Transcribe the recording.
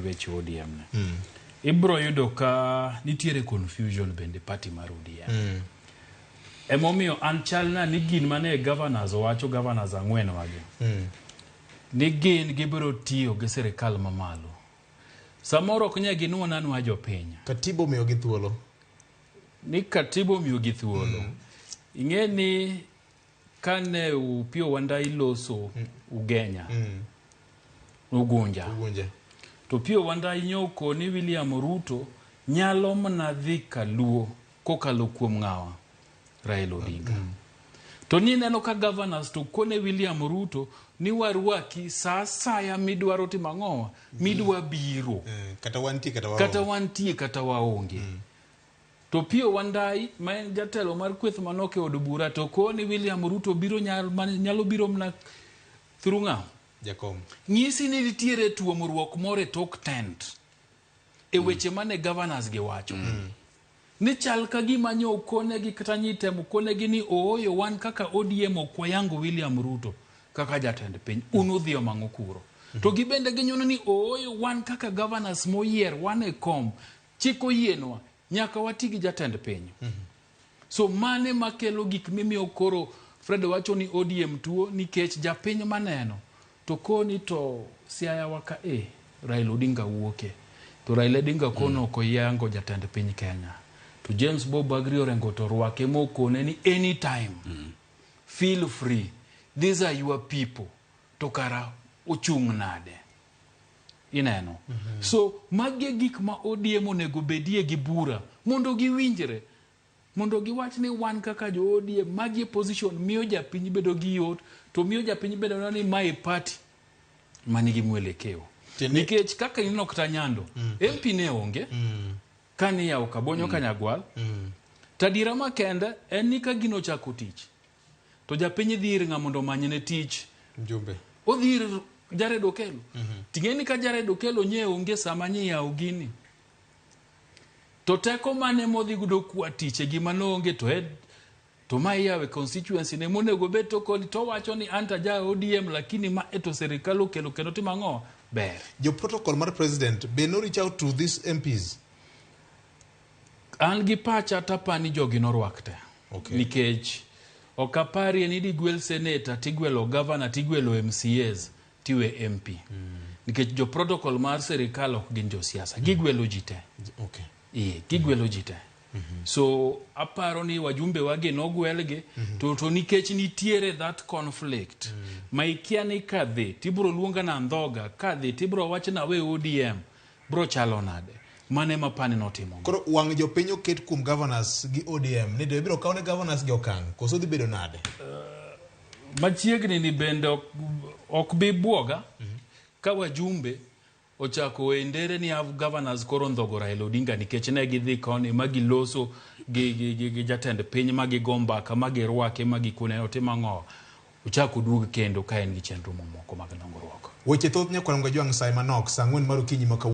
weche ODM ni. Ibro yudo ka nitiere confusion bende party mar ODM. Emomiyo an chalna ni gin mane governors owacho governors ang'wen wagi. Ni gin gibiro tiyo gi sirikal mamalo. Samoro ok nyal ginuon anwa jopiny. Katiba omiyogi thuolo. Ni katiba omiyogi thuolo. Ing'e ni kane Opiyo Wandayi loso Ugenya, Ugunja. Ugunja. To Opiyo Wandayi nyoko ni William Ruto nyalo mana dhi kaluo kokalo kuom ng'awa Raila Odinga. To ni neno ka governors to kone William Ruto ni warwaki sa asaya midwaro timo ang'owa midwa biro. Kata wantie kata waonge. Kata wantie kata waonge. To Opiyo Wandayi ma en jatelo mar kweth manok e od bura to koni William Ruto biro nyalo biro mana through ng'a? Jakom. Nyisi ni nitiere tuomruok moro e tok tent e weche mane governors gi wacho. Ni chal ka gima nyo okonegi kata nyitemo konegi ni ooyo wan kaka ODM ok wayango William Ruto kaka jatend piny. Un udhi omang'o kuro. To gibende ginyono ni ooyo wan kaka governors moyier wan e kom chik oyienwa nyaka wati gi jatend piny. So mane makelo gik mimiyo koro Fred wacho ni ODM tuo nikech japiny maneno to koni to Siaya waka e Raila Odinga wuoke to Raila Odinga kono ok oyango jatend piny Kenya to James Bob Agri Orengo to rwake mokone ni anytime feel free these are your people to kara ochung' nade ineno so magi e gik ma ODM onego bedie gi bura mondo giwinjre mondo giwach ni wan kaka jo ODM magi e position miyo japiny bedo gi yot to miyo japiny bedo ni mae party manigi mwelekeo nikech kaka ineno kata Nyando MP ne onge kane iyawo Kabonyo Kanyagwal to adiera makende en ni ka gino ochako tich to japiny dhi ir ng'a mondo omanyne tich Mjumbe. odhi ir Jared Okello ting'e ni ka Jared Okello nye onge sama nye iyawo gini to teko mane modhi godo kwa tich e gima noonge to ed to ma iyawe constituency ne monego bed to koni to wacho ni anta ja ODM lakini ma e to sirikal okelo kendo timo ang'o ber Jo protocol mar president be no reach out to these MPs. an gi pacha tapani jogi norwak te nikech ok aparie ni digwel senator tigwelo governor tigwelo MCAs tiwe MP nikech jo protocol mar sirikal ok gin josiasa gigwelo ji te Ee, gigwelo ji te so aparo ni wajumbe wagi nogwelgi to nikech nitiere that conflict ma ikia ni kadhi tibro luonga na ndhoga kadhi tibro wach na we ODM bro chalo nade mane ma pani notimo Koro wang' jopiny oket kuom governors gi ODM ni to ibiro kaw ne governors gi okang' koso dhi bedo nade? Machiegni ni bende ok bi buoga ka wajumbe ochako e ndere ni av governors koro ndhogo Raila Odinga nikech ne gidhi koni ma giloso gi jatend piny ma gigo mbaka ma girwake ma gikone otim ang'o ochako oduog kendo ka en gi chenro mamoko mag dongruok. Weche thoth nyakwar Ngwejwang' sa manok saa 4 mar okinyi ma kawuono.